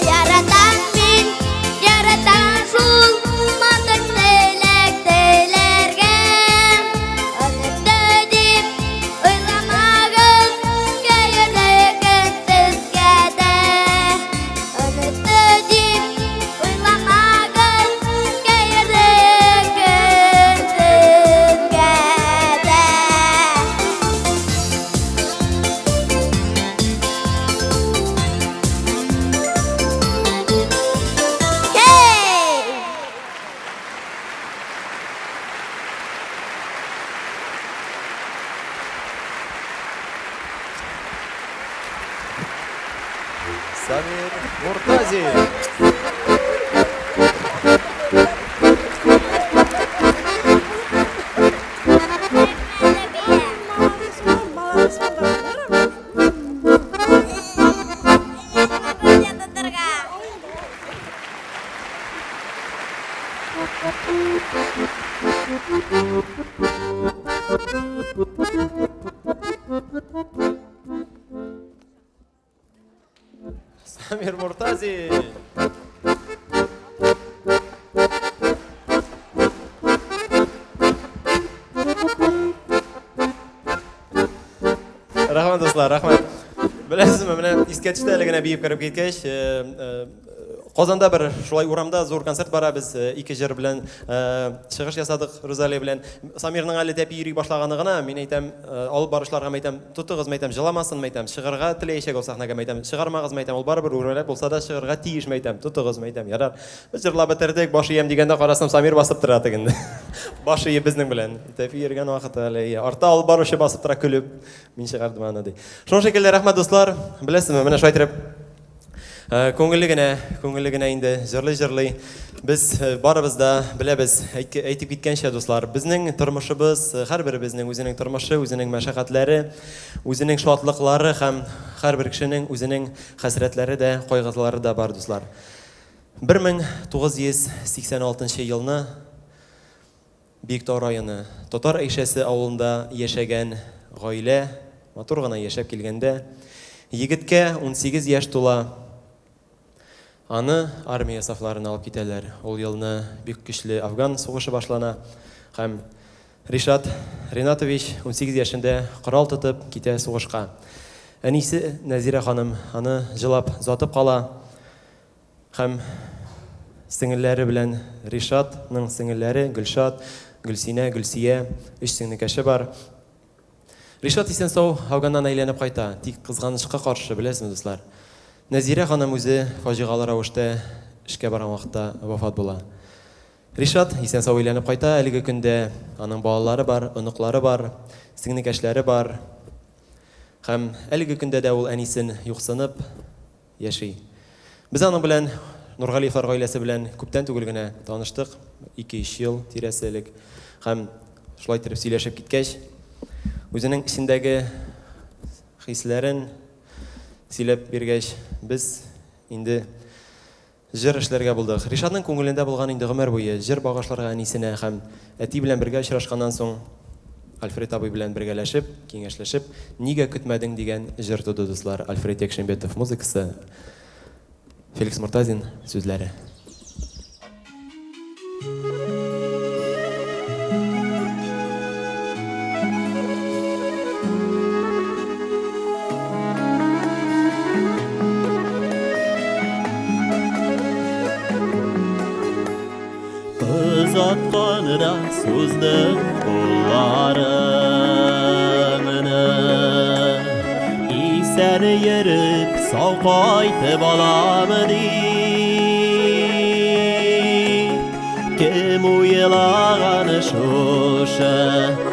Speaker 13: Яратам мин, яратам шул матур теләк теләргә. Онытты дип уйламагыз, хәерле көн сезгә дә. Онытты дип уйламагыз, хәерле көн сезгә дә. Hey!
Speaker 2: Самир Муртазин. Самир Муртазин. Рәхмәт, дуслар, рәхмәт. Беләсезме, менә искә төште әле генә биеп кереп киткәч, Казанда бер шулай урамда зур концерт бара, без ике җыр белән чыгыш ясадык Рузалия белән. Самирның әле тәпи йөри башлаганы гына, мин әйтәм, алып баручыларга мәйтәм, тотыгыз, мәйтәм, җыламасын, мәйтәм, чыгарга теләячәк ул сәхнәгә, мәйтәм, чыгармагыз, мәйтәм, ул барыбер үрмәләп булса да чыгарга тиеш, мәйтәм, тотыгыз, мәйтәм, ярар. Без җырлап бетердек, баш иям дигәндә карасам, Самир басып тора тегендә. Баш иеп безнең белән. Тәпи йөргән вакыты әле. Артта алып баручы басып тора көлеп. Мин чыгардым аны ди. Шуның шикелле рәхмәт, дуслар. Беләсезме, менә шулай итеп күңелле генә, күңелле генә инде җырлый-җырлый без барыбыз да беләбез, әйтеп киткәнчә, дуслар, безнең тормышыбыз, һәрберебезнең үзенең тормышы, үзенең мәшәкатьләре, үзенең шатлыклары һәм һәрбер кешенең үзенең хәсрәтләре дә, кайгылары да бар, дуслар. 1986 елны Биектау районы Татар Әйшәсе авылында яшәгән гаилә матур гына яшәп килгәндә, егеткә 18 яшь тула, аны армия сафларына алып китәләр. Ул елны бик көчле Афган сугышы башлана һәм Ришат Ринатович 18 яшендә корал тотып китә сугышка. Әнисе Нәзирә ханым аны җылап озатып кала. Һәм сеңелләре белән Ришатның сеңелләре Гөлшат, Гөлсинә, Гөлсия, өч сеңнекәше бар. Ришат исән-сау Афганнан әйләнеп кайта, тик кызганычка каршы, беләсезме, дуслар, Нәзирә ханым үзе фаҗигалы рәвештә эшкә барган вакытта вафат була. Ришат исән-сау әйләнеп кайта, әлеге көндә аның балалары бар, оныклары бар, сеңнекәшләре бар. Һәм әлеге көндә дә ул әнисен юксынып, Яши. Без аның белән, Нургалиевлар гаиләсе белән күптән түгел генә таныштык, ике-өч ел тирәсе элек. Һәм шулай иттереп сөйләшеп киткәч, үзенең эчендәге хисләрен сөйләп биргәч, без инде җыр эшләргә булдык. Ришатның күңелендә булган инде гомер буе җыр багышларга әнисенә һәм әти белән бергә очрашканнан соң Альфред абый белән бергәләшеп, киңәшләшеп, Нигә көтмәдең дигән җыр туды, дуслар. Альфред Якшимбетов музыкасы, Феликс Мортазин сүзләре.
Speaker 4: Озатканда суздың кулларыңны, Исән йөреп, сау кайтып алам дип. Кем уйлаган шушы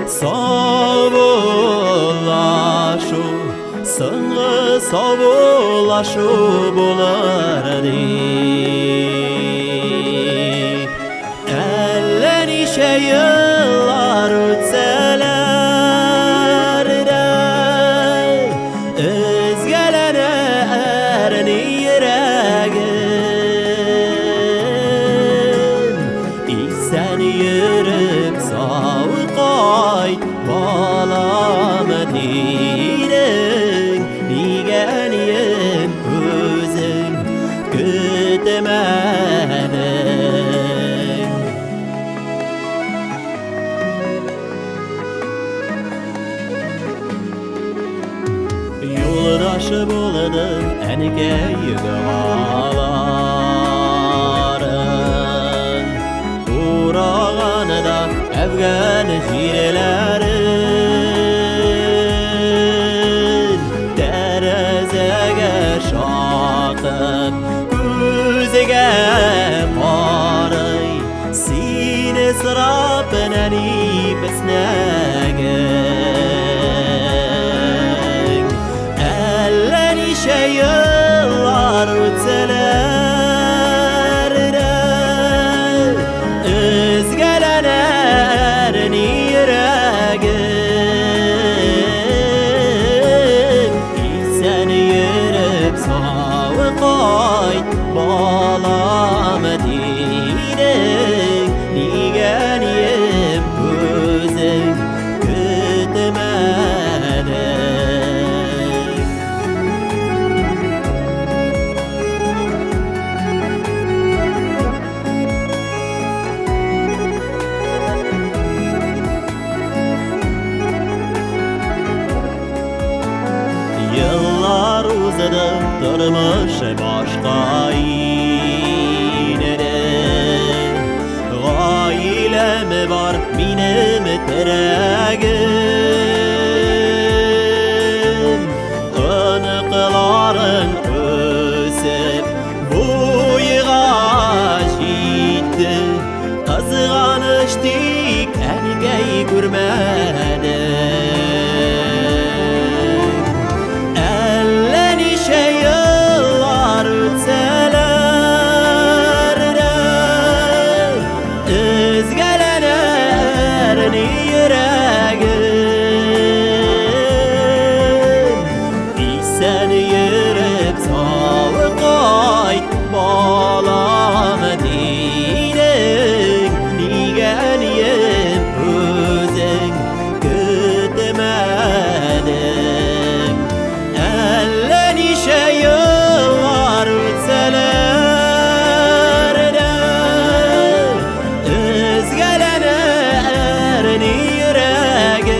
Speaker 4: саубуллашу, Соңгы саубуллашу булыр дип. Әллә ничә еллар үтсәләр дә, Өзгәләнә әрни йөрәгем. Исән йөреп сау кайт, балам, дидең, Нигә әнием үзең көтмәдең? Юлдашы булды әнкәй догаларын, Ураганы да әфган җирләрен. Тәрәзәгә шакып, күзгә карый, Сине сорап нәни песнәгең. Әллә ничә еллар үтсәләр дә, Өзгәләнә әрни йөрәгем. Исән йөреп сау кайт, балам, дидең, Нигә әнием үзең көтмәдең? Еллар. узды, тормыш башка инде. Гаиләм бар, минем терәгем. Оныкларың үсеп, буйга җитте. Кызганыч тик әнкәй күрмәде. Әллә ничә еллар үтсәләр дә, өзгәләнер ни йөрәгем. Исән йөреп сау кайт, балам дидең, нигә әнием үзең көтмәдең? Әллә ничә еллар үтсәләр дә, өзгәләнер ни йөрәгем.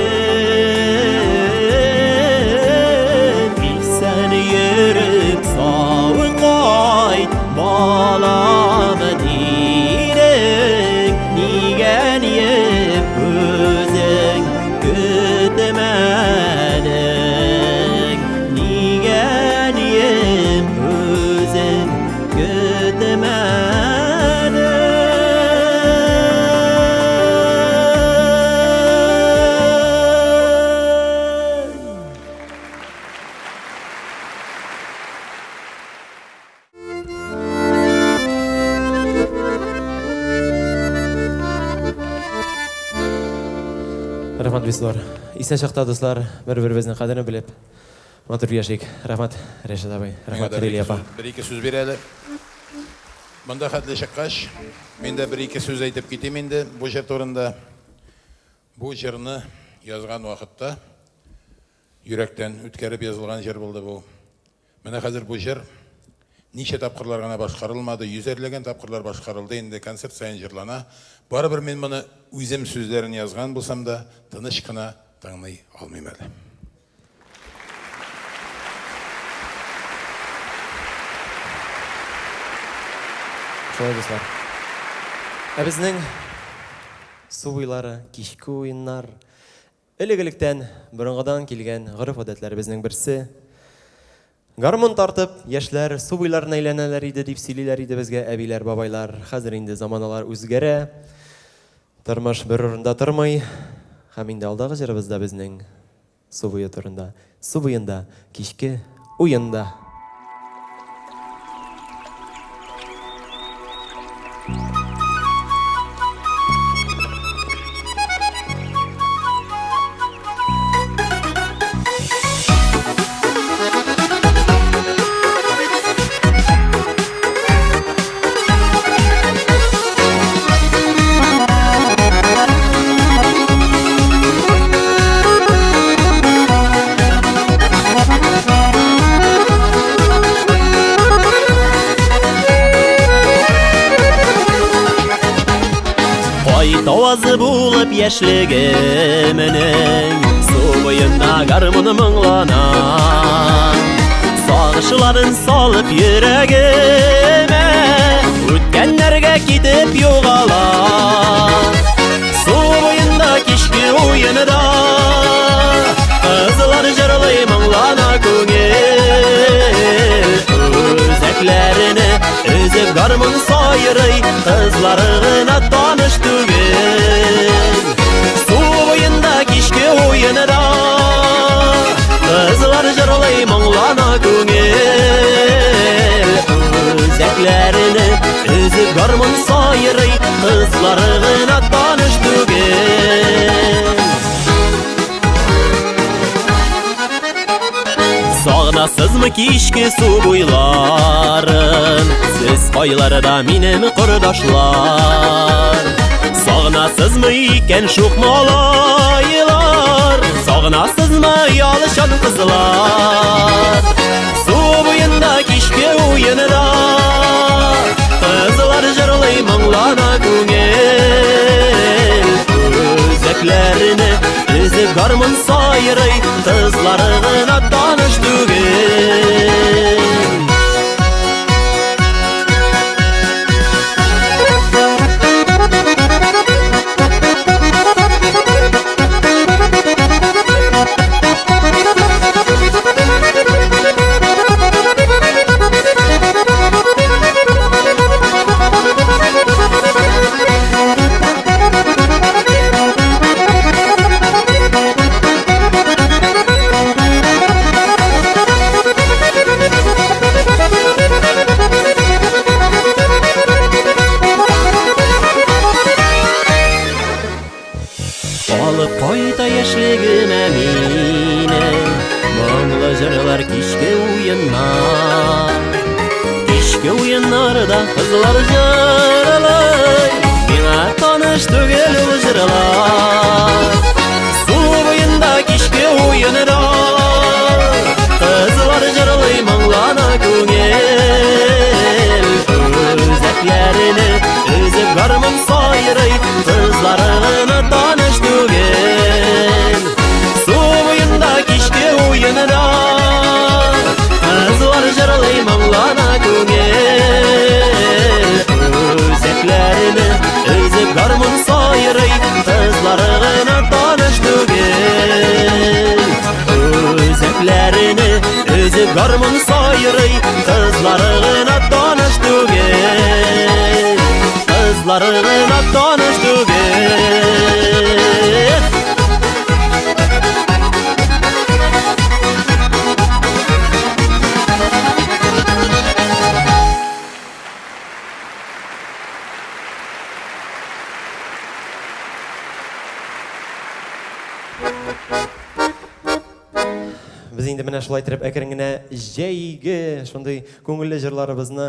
Speaker 4: Исән йөреп сау кайт, балам дидең, нигә әнием үзең көтмәдең? Нигә әнием үзең көтмәдең?
Speaker 2: Рәхмәт, дуслар. Исән чакта, дуслар, бер-беребезнең кадерен белеп, матур яшик. Рәхмәт, Рәшит абый. Рәхмәт, Лилия апа.
Speaker 8: Бер-ике сүз бир әле. Монда хәтле чыккач, мин дә бер-ике сүз әйтеп китим инде бу җыр турында. Бу җырны язган вакытта йөрәктән үткәреп язылган җыр булды бу. Менә хәзер бу җыр ничә тапкырлар гына башкарылмады, йөзәрләгән тапкырлар башкарылды инде, концерт саен җырлана. Барыбер мин моны үзем сүзләрен язган булсам да, тыныч кына тыңлый алмыйм әле.
Speaker 2: Шулай, дуслар. Ә безнең су буйлары, кичке уеннар, элек-электән, борынгыдан килгән гореф-гадәтләребезнең берсе. Гармун тартып, яшьләр су буйларына әйләнәләр иде, дип сөйлиләр иде безгә әбиләр, бабайлар. Хәзер инде заманалар үзгәрә. Тормыш бер урында тормый. Һәм инде алдагы җырыбыз да безнең су буе турында. Су буенда кичке уенда.
Speaker 4: Кайтавазы булып яшьлегеменең, су буенда гармун моңлана. Сагышларын салып йөрәгемә, үткәннәргә китеп югала. Су буенда кичке уенда кызлар җырлый, моңлана күңел. Үзәкләрне өзеп гармун сайрый, кызлары гына таныш түгел. Су буенда кичке уенда кызлар җырлый, моңлана күңел. Үзәкләрне өзеп гармун сайрый, кызлары гына таныш түгел. Сагынасызмы кичке су буйларын? Сез кайларда, минем кордашлар? Сагынасызмы икән шук малайлар? Сагынасызмы ялчан кызлар? Су буенда кичке уенда кызлар җырлый, моңлана күңел. Үзәкләрне өзеп гармун сайрый, кызлары гына таныш түгел. Кырда кызлар җырлый, миңа таныш түгел ул җырлар. Су буенда кичке уенда кызлар җырлый, моңлана күңел. Үзәкләрне өзеп гармун сайрый, кызлары гына таныш түгел. Су буенда кичке уенда кызлар җырлый, моңлана күңел. Үзәкләрне өзеп гармун сайрый, кызлары гына таныш түгел. Үзәкләрне өзеп гармун сайрый, кызлары гына таныш түгел. Кызлары гына таныш түгел.
Speaker 2: Без инде менә шулай итеп әкрен генә җәйге шундый күңелле җырларыбызны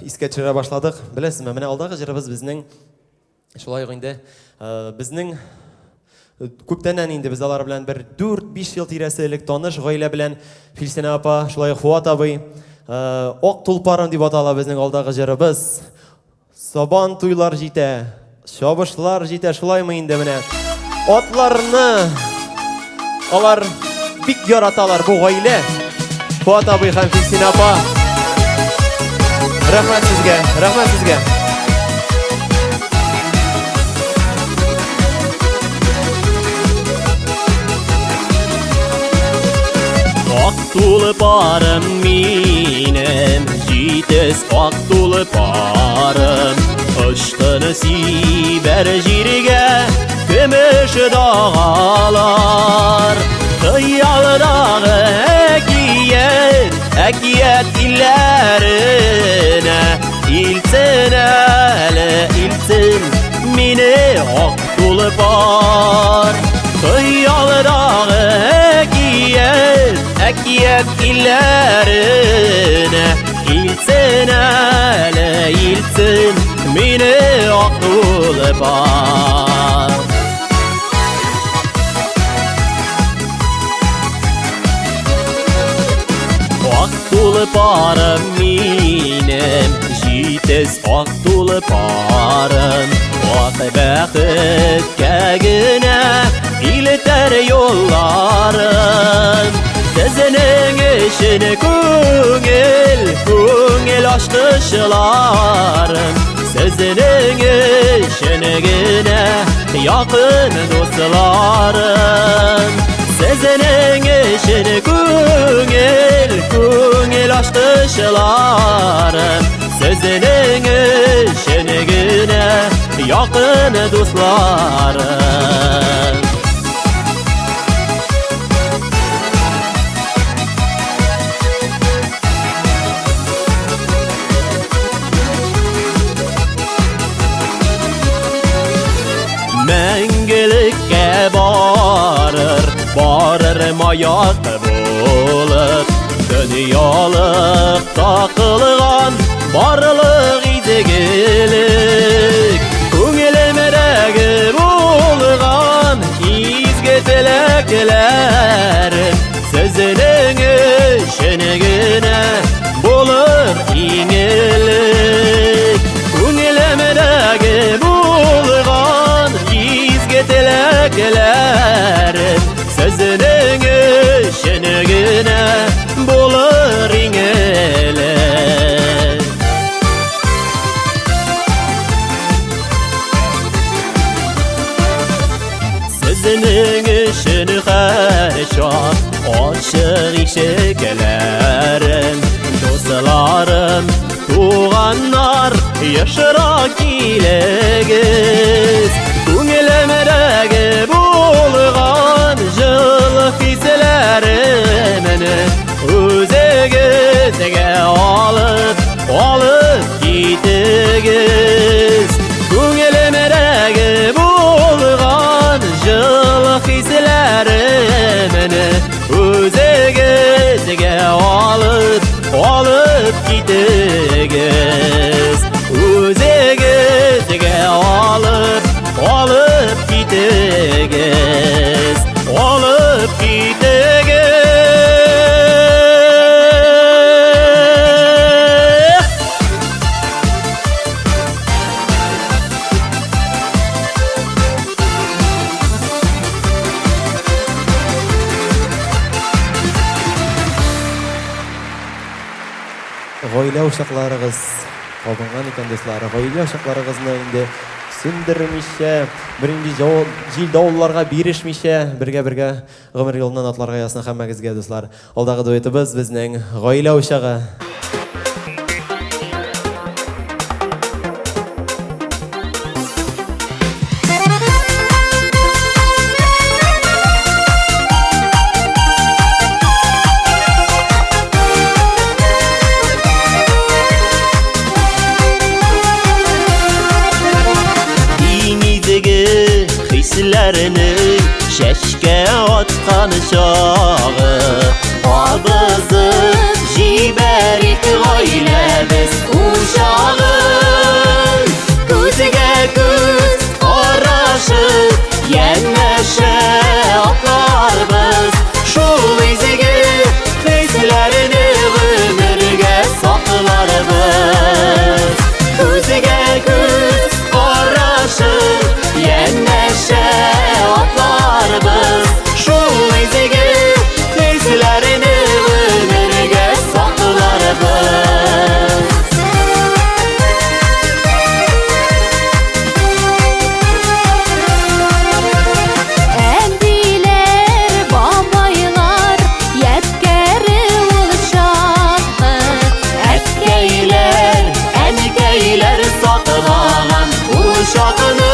Speaker 2: искә төшерә башладык. Беләсезме, менә алдагы җырыбыз безнең шулай ук инде безнең күптәннән инде без алар белән бер 4-5 ел тирәсе элек таныш гаилә белән Филсенә апа, шулай ук Фуат абый, Ак тулпарым дип атала безнең алдагы җырыбыз. Сабан туйлар җитә, чабышлар җитә, шулаймы инде менә. Атларны алар бик яраталар бу гаилә. Фуат абый һәм Филсинә апа. Рәхмәт сезгә, рәхмәт сезгә.
Speaker 4: Ак тулы парым минем, җитез ак тулы парым. Очтыны сибәр җиргә көмеш дагалар. Хыялдагы әкият, әкият илләренә илтсен әле, илтсен мине ак тулы пар. Хыялдагы әкият, әкият илләренә илтсен әле, илтсен мине ак тулы пар. Ак тулы парым минем, җитез ак тулы парым. Ак бәхеткә генә илтәр юлларым. Сезнең өчен күңел, күңел ачкычларым. Сезнең өчен генә якын дусларым. Сезнең өчен күңел, күңел ачкычларым. Сезнең өчен генә якын дусларым. Мәңгелеккә барыр, барыр маяк булып, дөньялыкта кылган барлык изгелек. Күңелемдәге булган изге теләкләрем сезнең өчен генә булыр иң элек. Күңелемдәге булган изге теләкләрем сезнең өчен генә булыр иң элек. Сезнең өчен һәрчак ачык ишекләрем, дусларым, туганнар, ешрак килегез. Күңелемдәге булган җылы хисләремне үзегезгә алып, алып китегез. Күңелемдәге булган җылы хисләремне үзегезгә алып, алып Алып китегез, үзегезгә алып, алып китегез, алып китегез.
Speaker 2: Гаилә учакларыгыз кабынган икән, дуслар. Гаилә учакларыгызны инде сүндермичә, бернинди җил-давылларга бирешмичә, бергә-бергә гомер юлыннан атларга язсын һәммәгезгә, дуслар. Алдагы дуэтыбыз безнең гаилә учагы.
Speaker 4: Иң изге хисләрнең чәчкә аткан чагы. Кабызып җибәрик гаиләбез учагын. Күзгә күз карашып, янәшә атларбыз. Шул изге хисләрне гомергә сакларбыз. Күзгә күз карашып, янәшә атларбыз. Шул изге хисләрне гомергә сакларбыз.
Speaker 3: Әбиләр, бабайлар, ядкәре ул чакны.
Speaker 4: Әткәйләр, әнкәйләр саклаган ул чакны.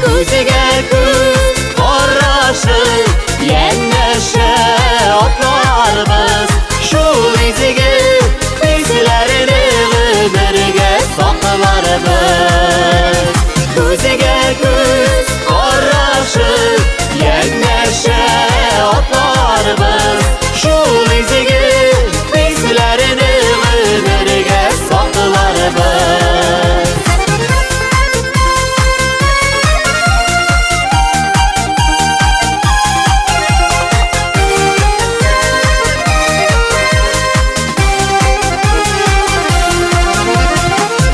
Speaker 4: Күзгә күз карашып, янәшә атларбыз. Шул изге хисләрне гомергә сакларбыз. Күзгә күз карашып, янәшә атларбыз. Шул изге хисләрне гомергә сакларбыз.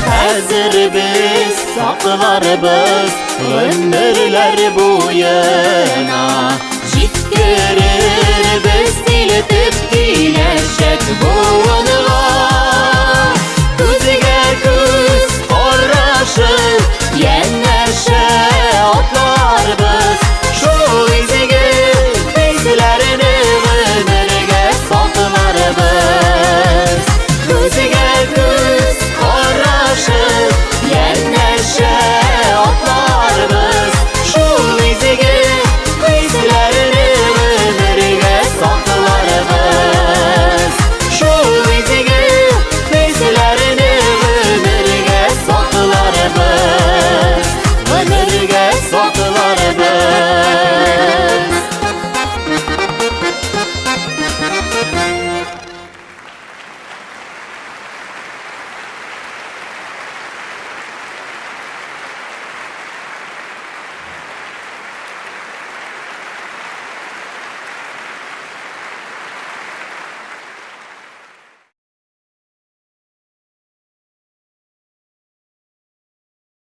Speaker 4: Хәзер без сакларбыз гомерләр буена. Җиткерербез илтеп киләчәк буынга.